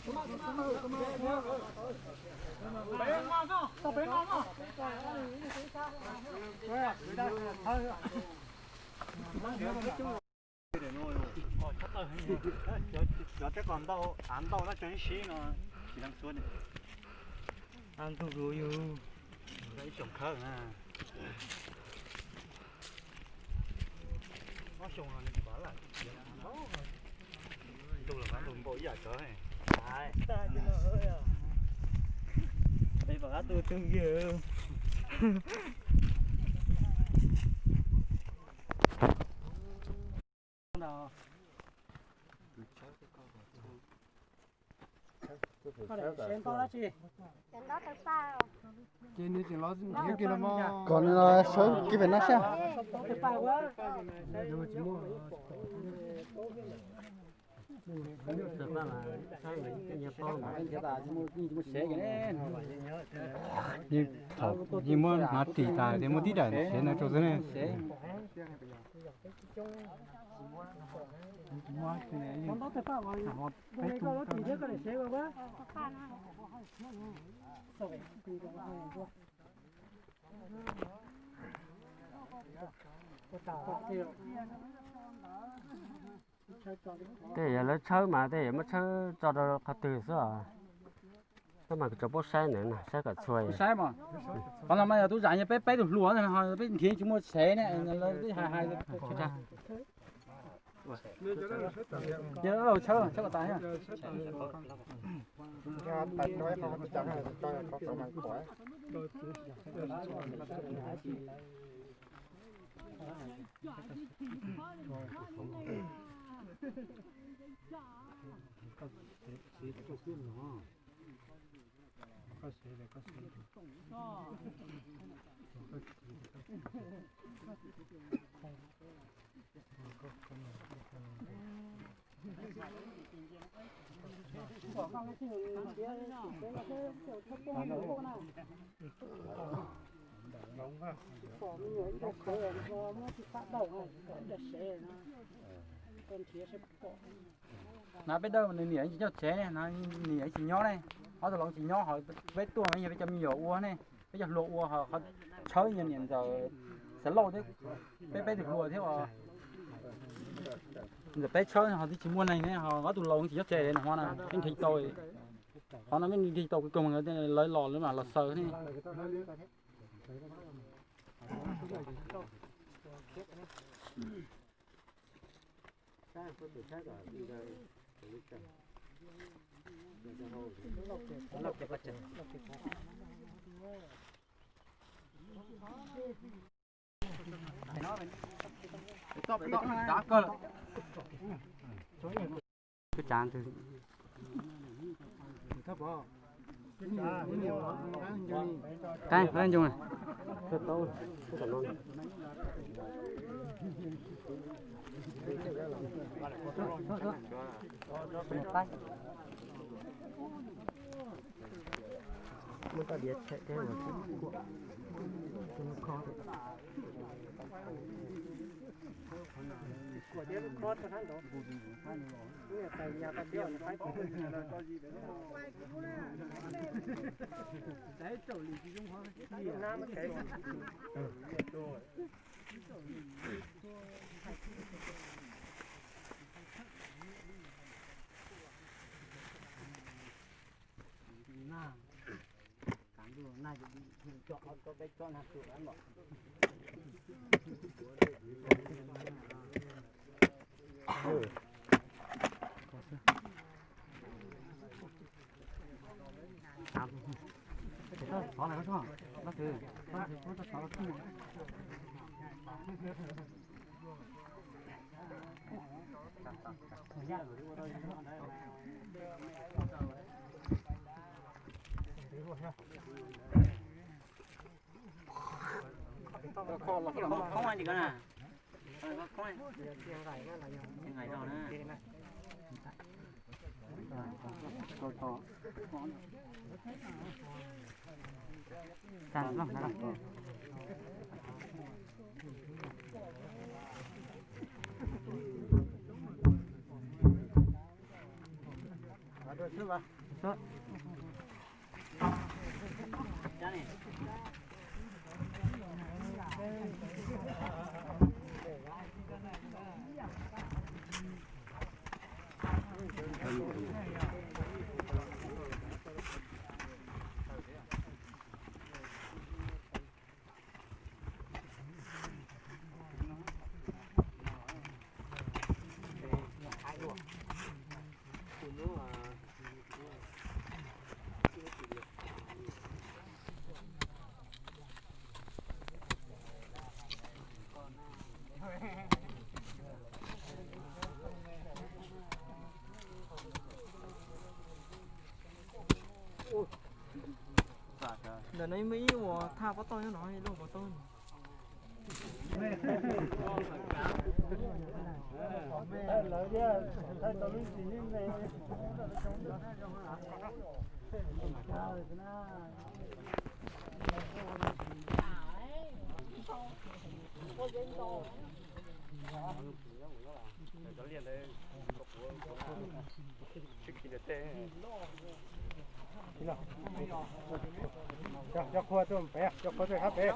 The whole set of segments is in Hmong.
Cov teb qos ntau, av ntau no tseem sib no, tsis leej xua ne. Av ntug lus yug, ib xyoos khawb na. Ob xyoo no nws pav lam, ntug los pav ntug npaum ib yam cov. Peb pom qab tu tu yawg. Kom nws sawv kiag pem no sab. Yeej muab hnav ris tas ces muab tib daim sev no rau xwb ne. Tej yog lawv tshawb mas tej yog muab tshawb tso rau qhov twg xwb os. Tab mas kuv tso paub saib ntawd no, saib kom txhua. Qhov no mas yog tub zam, yog peb peb tus hluas, peb nrhiav tsis muaj sev ne, peb hais hais. Tshawb, tshawb kom tas. Na peb dawb nws niam tsis nyob tsev, niam tsis nyob ne, ob tug laus tsis nyob, ho peb tuaj yog peb cov me nyuam ua ne, peb cov hluas ua, ho qhov tshawb yog niam ntxawm Xav Lauj thiab, peb peb tug hluas thiab os. Ntxawm peb tshawb ho twb tsis muaj neeg ne, ho ob tug laus tsis nyob tsev no, hmo no peb nrhiav tau, qhov no peb nrhiav tau kawg, lawv los lawv mam los xaws ne. Koj tsav ntawd. Qaib, qaib ncoo. Muab toj diav tshem thiab los sib kuam. Ntawm no muaj ib uas thaj pob toj nyob no, ib lub pob toj. Cov qhua tuaj pem, cov qhua tuaj sab pem.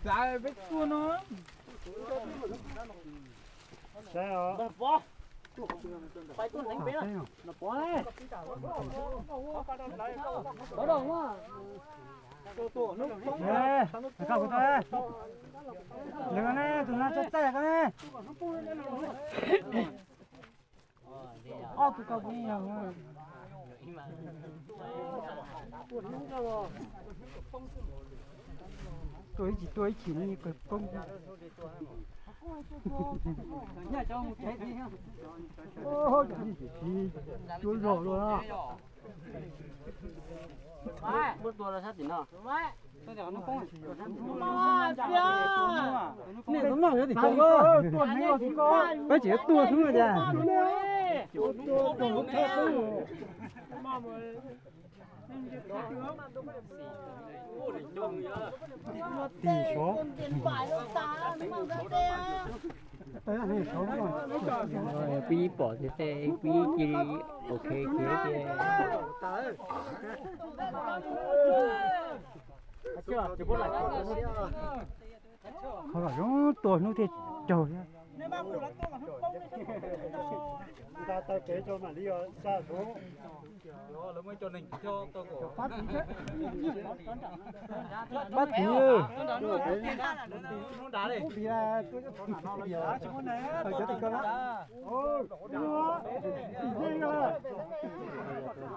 Peb tuaj no. Lwm ne, tus no tso txaij ko ne. Ob tug tau kuv ib yam. Tuaj ib chim, tuaj ib chim no kawg poob. Cuab zog luaj. Muab tua rau sab tim no. Peb tseem tuaj xwb tiag. Tim sov. Pib pom tiag, pib cia li ok kiag tiag. Qhov los zoo tua hnub thiaj raug thiab. Pab txiv.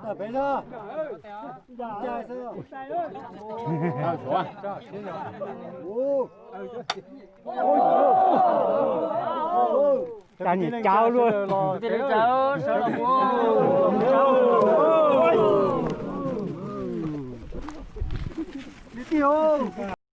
Peb no. Cas niam cau luaj.